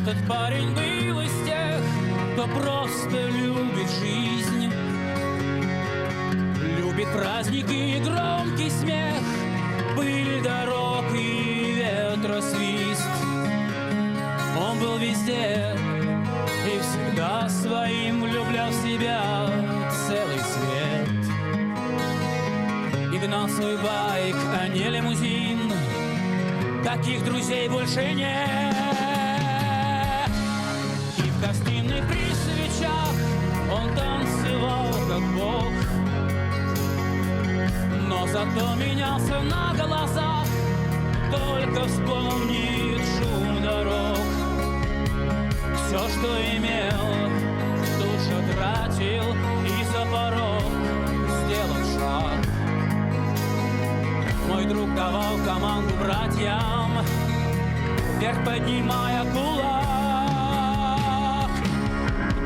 Этот парень был из тех, кто просто любит жизнь. Любит праздники и громкий смех, пыль дорог и ветра свист. Он был везде и всегда своим влюблял в себя целый свет. И гнал свой байк, а не лимузин. Таких друзей больше нет. И в гостиной при свечах он танцевал, как бог. Но зато менялся на глазах, только вспомнит шум дорог. Все, что имел, душу тратил и за порог сделал шаг. Мой друг давал команду братьям, вверх поднимая кулак.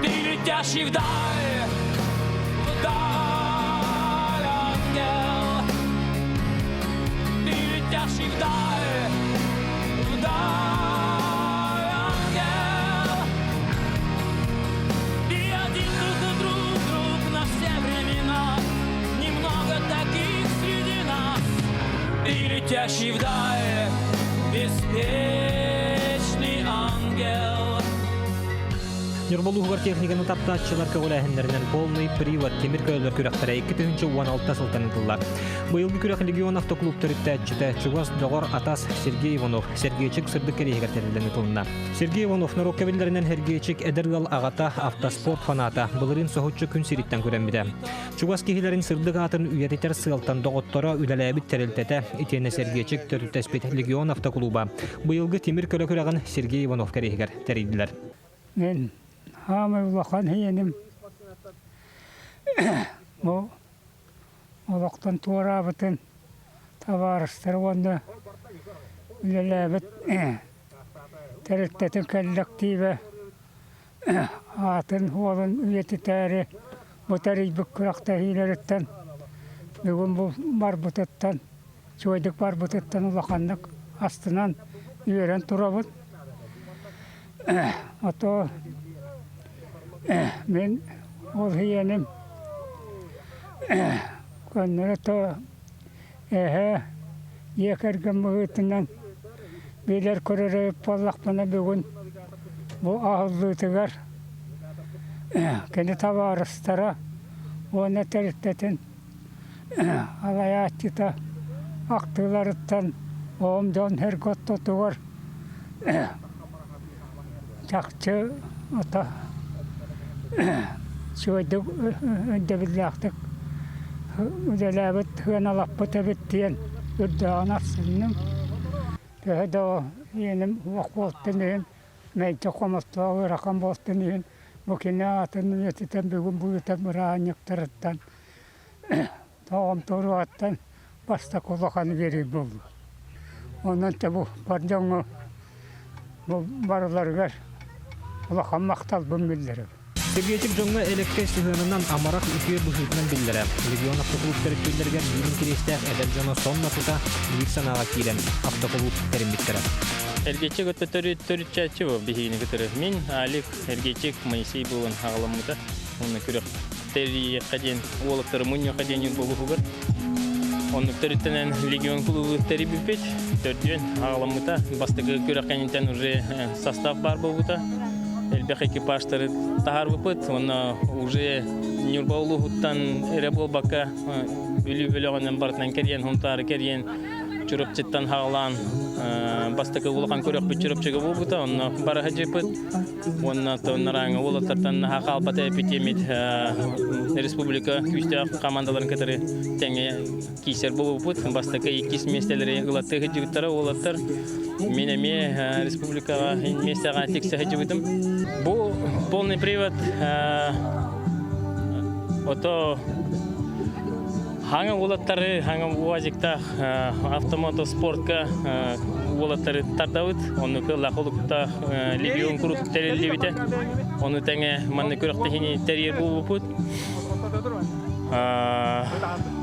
Ты летящий вдаль, вдаль, ангел. Ты летящий вдаль, вдаль, ангел. Ты один только друг, друг на все времена. Немного таких среди нас. Ты летящий вдаль, беспечный ангел. Ньурба улууһугар техниканы таптааччылар көҕүлээһиннэринэн полный привод тимир көлөлөр күрэхтэрэ 2016 сылтан ыытыллар. Быйылгы күрэх регион автоклуб төрүттээччитэ чугас доҕор атас Сергей Иванов Сергейчик сырдык кэриэһигэр тэриллэн ыытылынна. Сергей Иванов норуокка биллэринэн Сергейчик эдэр ыал аҕата, автоспорт фаната, былырыын соһуччу күн сириттэн күрэммитэ. Чугас киһилэрин сырдык аатын үйэтитэр сыалтан доҕотторо үлэлээбит тэрилтэтэ итиэннэ Сергейчик төрүттэспит Легион автоклуба быйылгы тимир көлө күрэҕин Сергей Иванов кэриэһигэр тэрийдилэр. Мин хаамай улахан ийэним бу олохтон туораабытын табаарыстар уонна үлэлээбит тэрилтэтин кэллэктиибэ аатын уолун үйэтитээри бу тэрийбит күрэхтэһиилэриттэн бүгүн бу барбытыттан үчүгэйдик барбытыттан улаханнык астынан үөрэн турабын. Ото мин ол ийэним көннөрү то эһэ дьиэ кэргэн быһыытынан билэр көрөр эбит буоллахпына бүгүн бу аһыллыытыгар кини табаарыстара уонна тэрилтэтин Алайааччыта ахтыыларыттан оҕом дьон сэргэ ортотугар чахчы ото үчүгэйдик өйдөбүллээхтик үлэлээбит сыаналаппыт эбит диэн үрдээҕин астынным. Төһө да иэним уох буолтун иһин, мэлдьи хомолтолоох ыарахан буолтун иһин бу кини аатын үйэтитэн бүгүн бу ыытар бырааһынньыктарыттан тоҕом туруоттан бастакы улахан үөрүү буолла. Онон те бу бар дьоҥҥо бу барыларыгар улахан махталбын биллэрэбин. Сэбиэтик дьоҥҥо элэккэй сыһыанынан амарах үтүө быһыытынан биллэрэ. Легион автоклуб төрүттүүллэригэр биир интэриэстээх эдэр дьоно сонно тута биир санааҕа киирэн автоклуб тэриммиттэрэ. Эргиччи кытта төрүт төрүтчээччи бу биһигини кытары. Мин Алик Эргиччик Моисей буолан аҕаламмыта. Уонна күрэх тэрийиэххэ диэн уолаттары мунньуохха диэн Ньурба улууһугар. Оннук төрүттэнэн легион клубу тэрийбиппит. Төрдүөн аҕаламмыта. Бастакы күрэх кэнниттэн уже состав баар буолбута. Элбэх экипажтары таһаарбыппыт. Уонна уже Ньурба улууһуттан эрэ буолбакка Бүлүү бөлөҕүнэн барытынан кэрийэн, Хунтаары кэрийэн Чурапчыттан хаалаан бастакы улахан күрэхпит Чурапчыга буолбута, онно бара сылдьыппыт. Уонна нараҥа уолаттартан наһаа хаалбата эпитиэмит республика күүстээх командаларын кытары тэҥэ киисэр буолбуппут. Бастакы иккис миэстэлэри ылаттыы сылдьыбыттара уолаттар. Мин эмиэ республикаҕа миэстэҕэ тиксэ сылдьыбытым. Бу полный привод ото Хаҥа уолаттары, хаҥа УАЗиктаах автомотоспортка уолаттары тардабыт. Оннук лахолуктаах легион куруук тэриллибитэ. Ону тэҥэ манна күрэхтэһиини тэрийэр буолбуппут.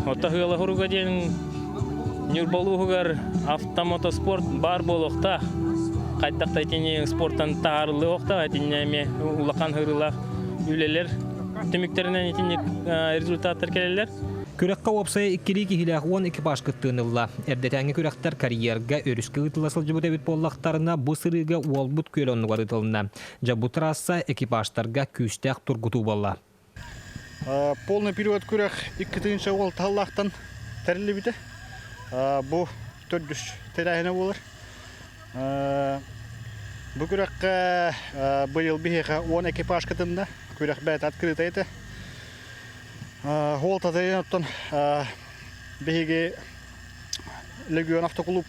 Отто ыала хуруга диэн Ньурба улууһугар автомотоспорт баар буолуохтаах. Хайдах да итини спортан таарыллыахта, итиннэ эмиэ улахан хырыылаах үлэлэр түмүктэринэн итинник результаттар кэлэллэр. Күрэххэ уопсайа иккилии киһилээх 10 экипаж кыттыыны ылла. Эрдэтээҥҥи күрэхтэр карьерга өрүскэ ыытылла сылдьыбыт эбит буоллахтарына, бу сырыыга Уолбут күөл оннугар ыытылынна. Дьэ, бу трасса экипажтарга күүстээх тургутуу буолла. Полный период күрэх 2 уол таһаллаахтан тэриллибитэ. Бу төрдүс тэрээһинэ буолар. Бу күрэххэ быйыл биһиэхэ 10 экипаж кытынна. Күрэх бэйэтэ открытый этэ. Уол татайын оттон биһиги Легион автоклуб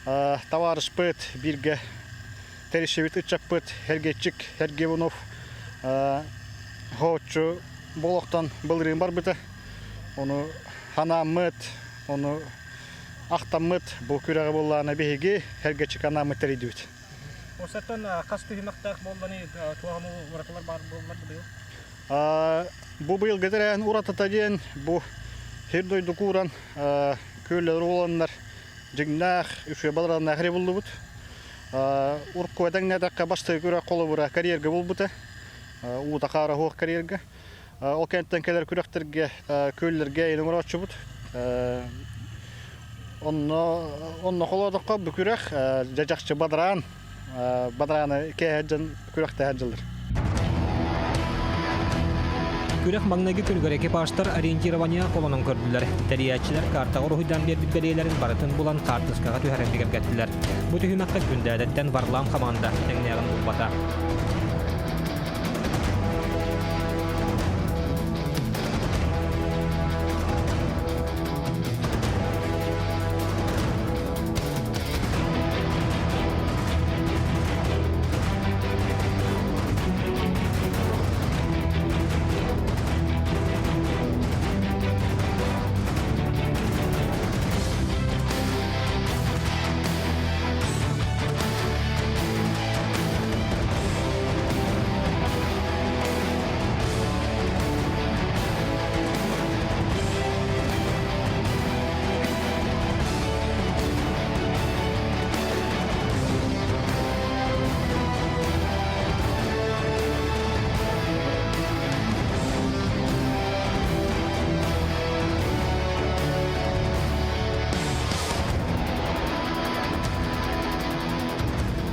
табаарыспыт бииргэ тэрийсибит ыччаппыт Сергейчик Сергеевунов хооччу болохтон былырыын барбыта. Ону ханааммыт, ону ахтаммыт бу күрэҕи буллаана биһиги Сергейчик анааммыт тэрийдибит. Осеттон хас түһүмэхтээх буолланы туох уратылар баар буоллар быйыл? Бу быйылгы тэрээһин уратыта диэн бу сир дойду кууран күөллэр уоланнар дьиҥнээх үчүгэй балараннаах эрэ буллубут. Урукку этэҥнээтэххэ бастакы күрэх холобура карьерга буолбута. Уута хаара суох карьерга. Ол кэнниттэн кэлэр күрэхтэргэ күөллэргэ илин оҥорооччубут. Онно онно холоодоххо бу күрэх дьэ бадараан бадарааны кээһэр дьон күрэхтэһэр дьыллар. Күрэх маҥнайгы күнүгэр экипажтар ориентирование холонон көрдүлэр. Тэрийээччилэр картаҕа уруһуйдаан биэрбит бэлиэлэрин барытын булан хаартыскаҕа түһэрэн бигэргэттилэр. Бу түһүмэххэ Күндээдэттэн Варлам хамаанда тэҥнээҕин булбата.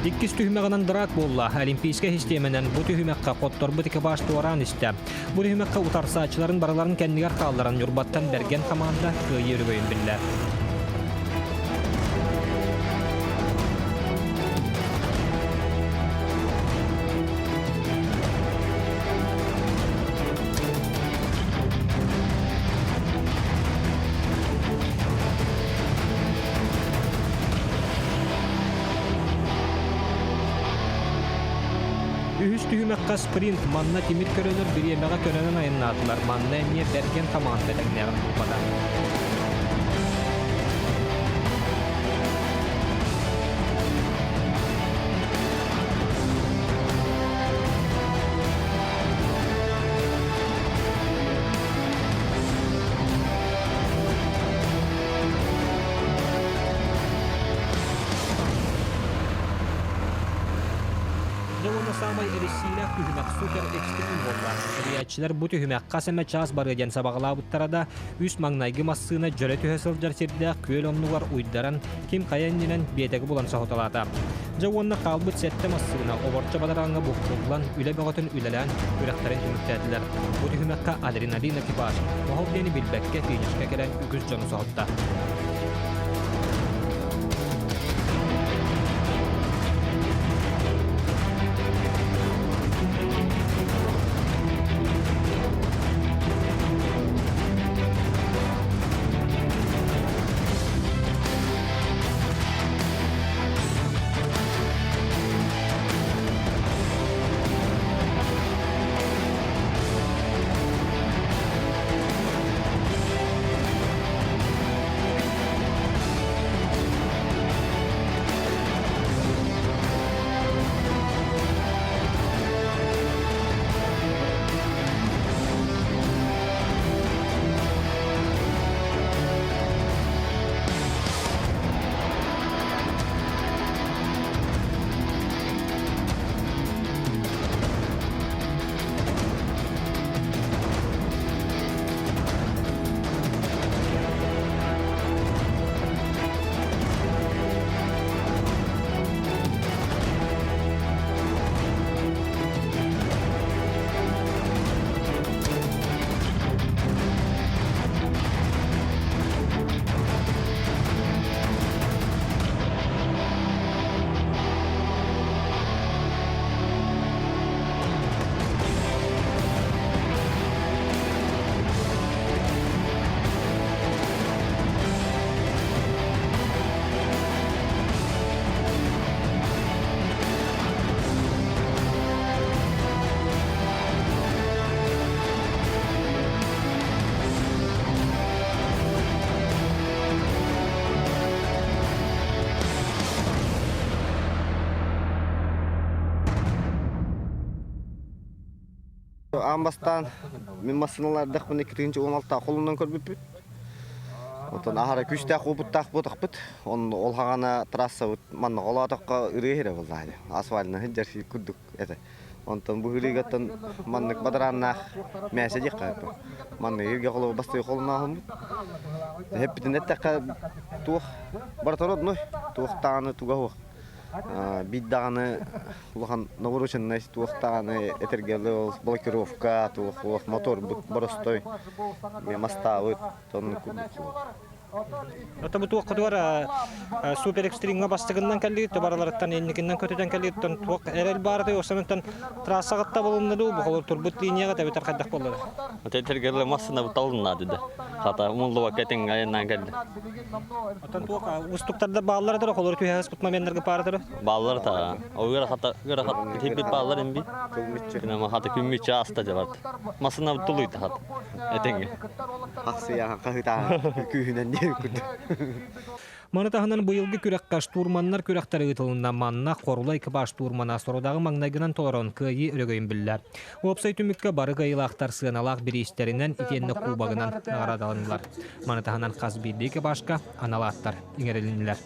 Иккис түһүмэҕинэн драк буолла. Олимпийскай систиэмэнэн бу түһүмэххэ хотторбут экипаж туораан истэ. Бу түһүмэххэ утарсааччыларын барыларын кэннигэр хаалларан Ньурбаттан Бэргэн хамаанда кыайыы өрөгөйүн биллэ. Үһүс түһүмэххэ спринт манна тимир көлөлөр бириэмэҕэ көнөнөн айаннаатылар. Манна эмиэ Бэргэн хамаанда тэҥнээҕин булбата. Дьэ уонна саамай эриссиилээх түһүмэх супер экстрим буолла. Тэрийээччилэр бу түһүмэх хас эмэ чаас барыа диэн сабаҕалаабыттара да, үс маҥнайгы массыына дьөлө түһэ сылдьар сирдээх күөл оннугар уйдаран, ким хайа иннинэн биэтэги булан соһуталаата. Дьэ уонна хаалбыт сэттэ массыына оборчо бадарааҥҥа буккуллан, үлэ бөҕөтүн үлэлээн күрэхтэрин түмүктээтилэр. Бу түһүмэххэ адреналин экипаж, моһол диэни билбэккэ финишкэ кэлэн үгүс дьону соһутта. Аан бастаан мин массыыналаардахпына 2016 холунан көрбүппүт. Оттон аһара күүстээх уопуттаах буотахпыт. Он ол хаҕана трассабыт манна холоотоххо ырыа иһэрэ буоллаҕа. Асфальтынан сылдьар курдук этэ. Онтон бу ырыыгаттан маннык бадарааннаах мээсэ диэххэ сөп. Маннык иргэ холобур бастакы холунааһыммыт. Эппитин эттэххэ туох барыта родной, туох даҕаны туга суох. Биир даҕаны улахан навороченнай туох даҕаны этэргэ ол блокировка туох туох моторбут боростой мастаабыт оннук курдук. Ото бу туоххутугар супер экстримҥа бастакыннан кэллигит, бараларыттан инникиннэн көтүтэн кэллигиттэн туох эрэл баарытай осанаттан трассаҕытта булунна дуу, бу холор турбут линияҕа тэбитэр хайдах буоллар? Тэтэргэлэ массына талынна деді. Хата умуллубакка этиҥ айаннаан кэлли. Оттон туох уустуктарда бааллара тура, холор түһэспит моменнарга паара тура? Бааллар та. Ол ыарахата ыарахат типпит бааллар имби. Күнама хата күммүччэ аста дьабат. Масына тулуйта хат. Этиҥ. Ахсыйаҕа хаһытаа күүһүнэн диэн курдук. Маны таһынан быйылгы күрэххэ штурманнар күрэхтэрэ ыытылынна. Манна Хорулай экипаж штурмана сорудаҕы маҥнайгынан толорон кыайыы өрөгөйүн биллэ. Уопсай түмүккэ бары кыайыылаахтар сыаналаах бириистэринэн итиэннэ кубогынан наҕараадаланнылар. Маны таһынан хас биирдии экипажка анал ааттар иҥэрилиннилэр.